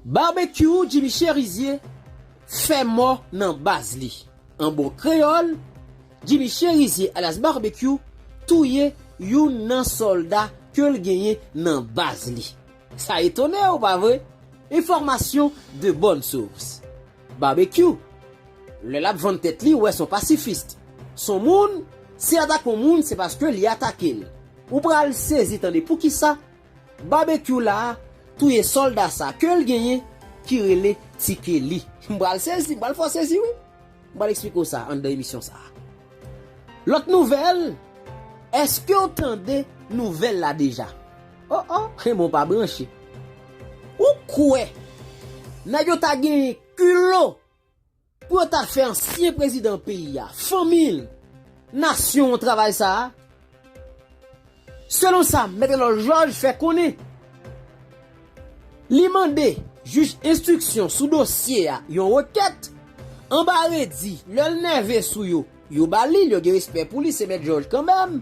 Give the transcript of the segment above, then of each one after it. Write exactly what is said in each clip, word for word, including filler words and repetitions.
Barbecue Jimmy Chérizier fè mò nan baz li. An bon kreyòl, Jimmy Chérizier alyas Barbecue touye youn nan sòlda ke l genyen nan baz li. Sa etone w, pa vre? Enfòmasyon de bòn sous. Barbecue, lè l ap vann tèt li, ou wè se yon pasifis. Se yon moun, si l atake yon moun, se paske li atake l. Ou pral sezi tande poukisa Barbecue la a touye sòlda sa ke l genyen ki rele Ti Kelly. M pral sezi, m pral fè w sezi wi. M pral eksplike w sa anndan emisyon sa a. Lòt nouvèl, èske w tande nouvèl la deja? Oh oh, enben w pa branche. Ou kwè nèg yo ta genyen kilo pou yo ta fè ansyen prezidan peyi a, fanmi l, nasyon an travay sa a? Selon sa Mèt Renòl Jòj fè konnen, li mande jij enstriksyon sou dosye a yon rekèt, anba redi, lè l nève sou yo, yo ba li l, yo gen respè pou li, se Mèt Jòj kanmenm.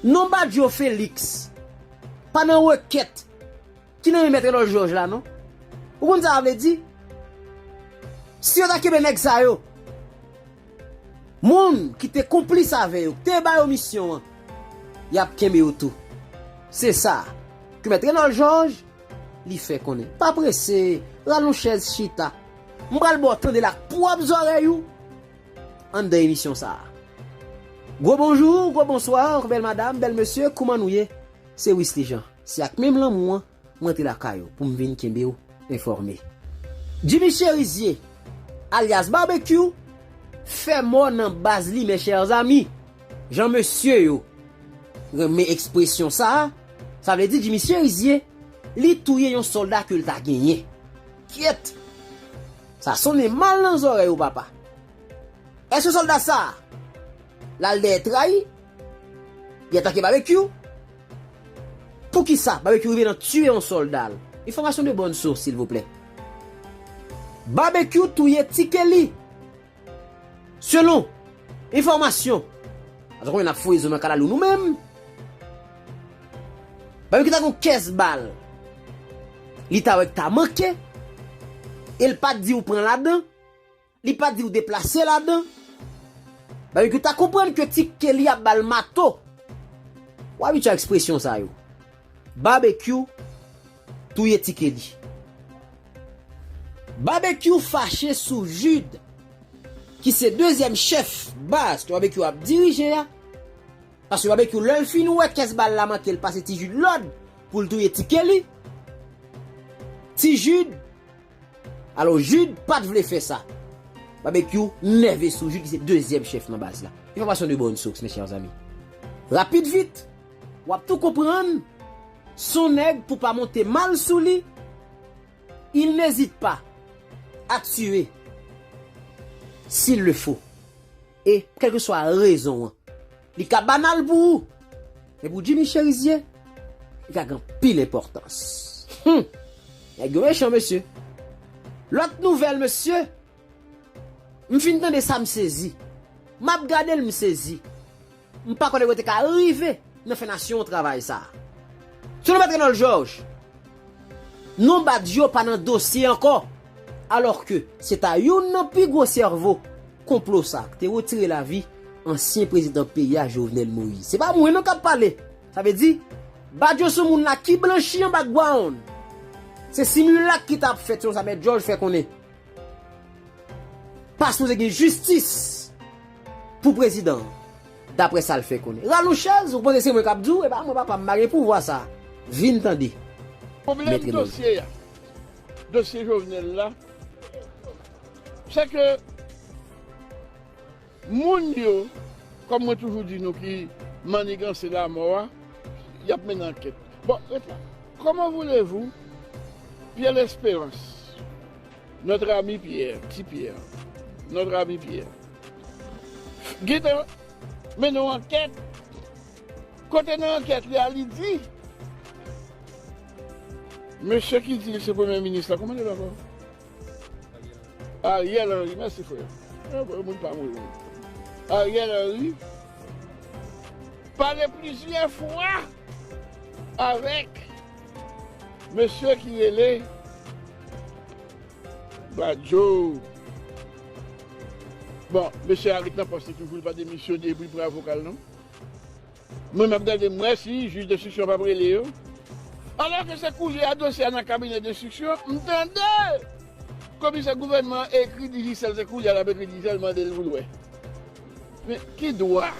Non Badio Félix pa nan rekèt ki nan men Mèt Renòl Jòj la non. Ou konn sa sa vle di? Si yo ta kenbe nèg sa yo, moun ki te konplis avè yo, ki te ba yo misyon an, y ap kenbe yo tou. Se sa ke Mèt Renòl Jòj li fè konnen. Pa prese, rale yon chèz chita. M pral ba w tande l ak pwòp zòrèy ou anndan emisyon sa a. Gwo bonjou, gwo bonswa, bèl madanm, bèl mesye, kouman nou ye? Se Wisly Jean. Se ak menm lanmou an, m rantre lakay ou pou m vin kenbe w enfòme. Jimmy Chérizier, alyas Barbecue, fè mò nan baz li, mes chers amis. Jan mesye yo renmen ekspresyon sa a, sa vle di Jimmy Chérizier, li touye yon sòlda ke l ta genyen. Kyèt! Sa sonnen mal nan zòrèy ou, papa. Èske sòlda sa a, l al dèyè trayi? Li atake Barbecue? Poukisa Barbecue rive nan tiye yon sòlda l? Enfòmasyon de bòn sous, silvouplè. Barbecue touye Ti Kelly. Selon enfòmasyon, paske konbyen n ap foye zo nan kalalou nou menm? Barbecue ta gen yon kès bal. Li ta wè k ta manke. E l pa t di w pran ladan. Li pa t di w deplase ladan. Barbecue ta konprann ke Ti Kelly ap ba l mato. W abitye a ekspresyon sa yo. Barbecue touye Ti Kelly. Barbecue fache sou Jude, ki se dezyèm chèf baz ke Barbecue ap dirije a. Paske Barbecue, lè l fin wè kès bal la manke, l pase Ti Jude lòd pou l touye Ti Kelly. Ti Jude, alò Jude pa t vle fè sa. Barbecue nève sou Jude ki se dezyèm chèf nan baz la. Enfòmasyon de bòn sous, mes chers amis. Rapid vit, w ap tou konprann, se yon nèg pou pa monte mal sou li, il n'hésite pas à tuer s'il le faut. E kèlkeswa rezon an, li ka banal pou ou. Men pou Jimmy Chérizier, li ka gen anpil enpòtans. Hum! Nèg yo mechan, mesye. Lòt nouvèl, mesye. M fin tande sa, m sezi. M ap gade l, m sezi. M pa kwè nèg yo te ka rive nan fè nasyon an travay sa. Selon Mèt Renòl Jòj, non Badio pa nan dosye ankò, alòske se ta youn nan pi gwo sèvo konplo sa k te retire lavi ansyen prezidan peyi a, Jovenel Moïse. Se pa mwen non k ap pale. Sa vle di, Badio se moun la ki blanchi an background. Se similak ki t ap fèt, selon sa Mèt Jòj fè konnen. Pa sipoze gen jistis pou prezidan an, daprè sa l fè konnen. Rale yon chèz, ou panse se mwen k ap di w? E pa mwen, papa, m pa gen pouvwa sa. Vin tande. Pwoblèm dosye a, dosye Jovenel la, se ke moun yo, kòm mwen toujou di nou ki manniganse lamò a, y ap mennen ankèt. Bon, ret la. Comment voulez-vous, Pierre Lespérance, notre ami Pierre, ti Pierre, notre ami Pierre, gentan mennen yon ankèt. Kote nan ankèt li a, li di, mesye ki di l se premye minis la, kòman li rele ankò? Ariel Henry, mèsi frè. Yon moun pa mouri. Ariel Henry pale plizyè fwa avèk mesye ki rele Badjo. Bon, mesye a ret nan pòs li toujou, li pa demisyone epi l pran avoka l non. Mwen, m ap gade, m wè si jij denstriksyon p ap rele yo. Alò ke se koulye a dosye a nan kabinè denstriksyon, m tande komisè gouvènman an ekri Digicel, se koulye a l ap ekri Digicel, mande l pou l wè. Men ki dwa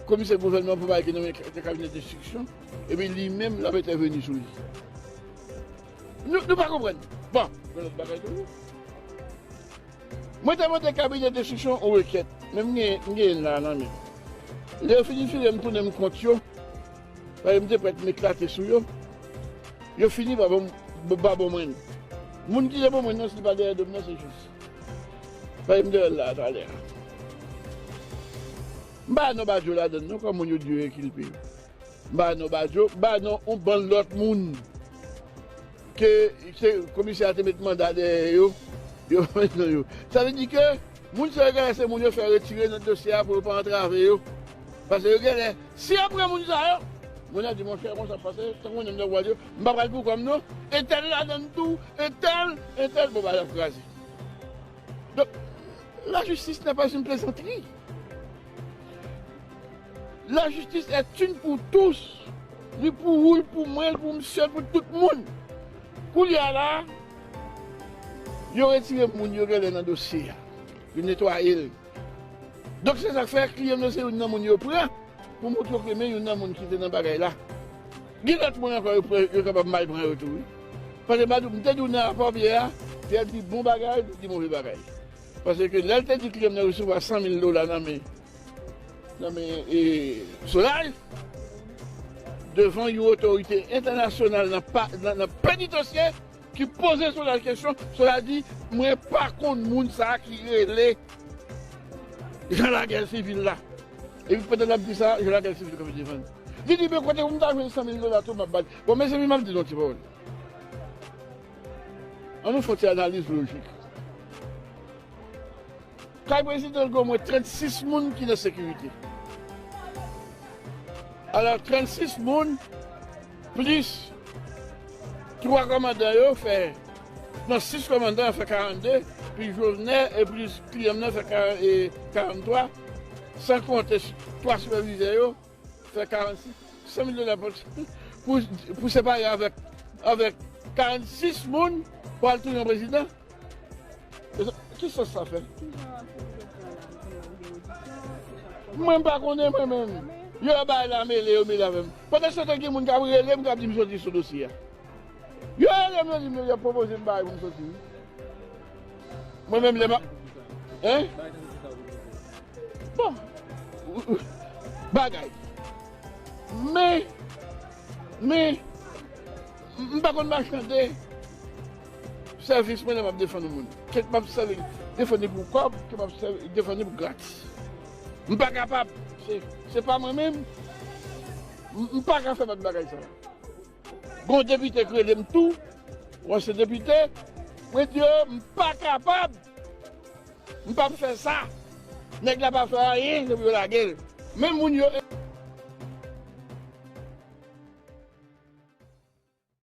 komisè gouvènman pou bagay ki nan men kabinè denstriksyon, epi li menm l ap entèveni sou li? Nou, nou pa konprann. Bon, gen lòt bagay toujou. Mwen te mande kabinè denstriksyon yon rekèt, men m gen, m gen l la nan men m. Lè yo fini file m, tounen m kont yo, paske m te prèt m eklate sou yo. Yo fini pa ban m, ba bon mwen. Moun ki te ban mwen nan, si li pa dèyè do m nan, se jis. Paske m te wè l la talè a. M pa non Badjo ladann non, kòm moun yo di yo ekilpe yo. M pa non Badjo, m pa non yon bann lòt moun ke se komisè a te met manda dèyè yo, yo pa met non yo. Sa vle di ke moun sa yo genlè se moun yo fè retire nan dosye a pou yo pa antrave yo. Paske yo genlè, si yo pran moun sa yo, moun nan di, monchè, konsa pase, tankou moun nan vwal yo, m pa pral pou kò m non, entèl ladann tou, entèl, entèl, bon, bagay ap kraze. Donk, la justice n'est pas une plaisanterie. La justice est une pour tous. Li pou ou, li pou mwen, li pou misye, li pou tout moun. Koulye a la, yo retire moun yo genlè nan dosye a. Yo netwaye l. Donk, se sa k fè kliyan m nan se youn nan moun yo pran pou montre yo ke men youn nan moun ki te nan bagay la. Gen lòt moun ankò yo pran, yo kapab mal pran yo tou, wi. Paske m pa di w, m te di w nan rapò Pyè a, Pyè di bon bagay, li di move bagay. Paske lè l te di kliyan m nan resevwa san mil dola nan men, nan men, e, Solace, devan yon otorite entènasyonal nan pa, nan, nan penitansye ki poze Solace kesyon, Solace di, mwen pa konn moun sa a ki rele Jan Lagè Sivil la. Epi pandan l ap di sa, Jan Lagè Sivil kanpe devan l. Li di, men kote pou m ta jwenn san mil dola tou m ap ba l. Bon, mezanmi, m ap di nou yon ti pawòl. Ann nou fè yon ti analiz lojik. Kay prezidan gen omwen trannsis moun ki nan sekirite. Alò, trannsis moun, plis twa kòmandan yo fè, non, sis kòmandan fè karannde, pi Jovenel, e plis kliyan m nan fè ka-, e, karanntwa, san konte twa sipèvizè yo, fè karannsis, san mil dola pou, pou, pou separe avèk, avèk karannsis moun pou al touye yon prezidan. E sa, ki sans sa fè? Mwen, m pa konnen, mwen menm. Yo bay la mele, yo mele avè m. Pandan se tan, gen moun k ap rele m, k ap di m soti sou dosye a. Yo rele m, yo di m, yo pwopoze m bagay pou m soti, wi. Mwen menm, lè m ap, hein? Bon. Bagay. Men, men, m pa konn machande sèvis mwen lè m ap defann yon moun. Kèt m ap sèvi, defann li pou kòb, kèt m ap sèvi, defann li pou gratis. M pa kapab. Se, se pa mwen menm. M, m pa ka fè lòt bagay sa. Gon depite k rele m tou, yon ansyen depite, mwen di yo, m pa kapab. M p ap fè sa. Nèg la pa fè anyen, se pou yo lage l. Men moun yo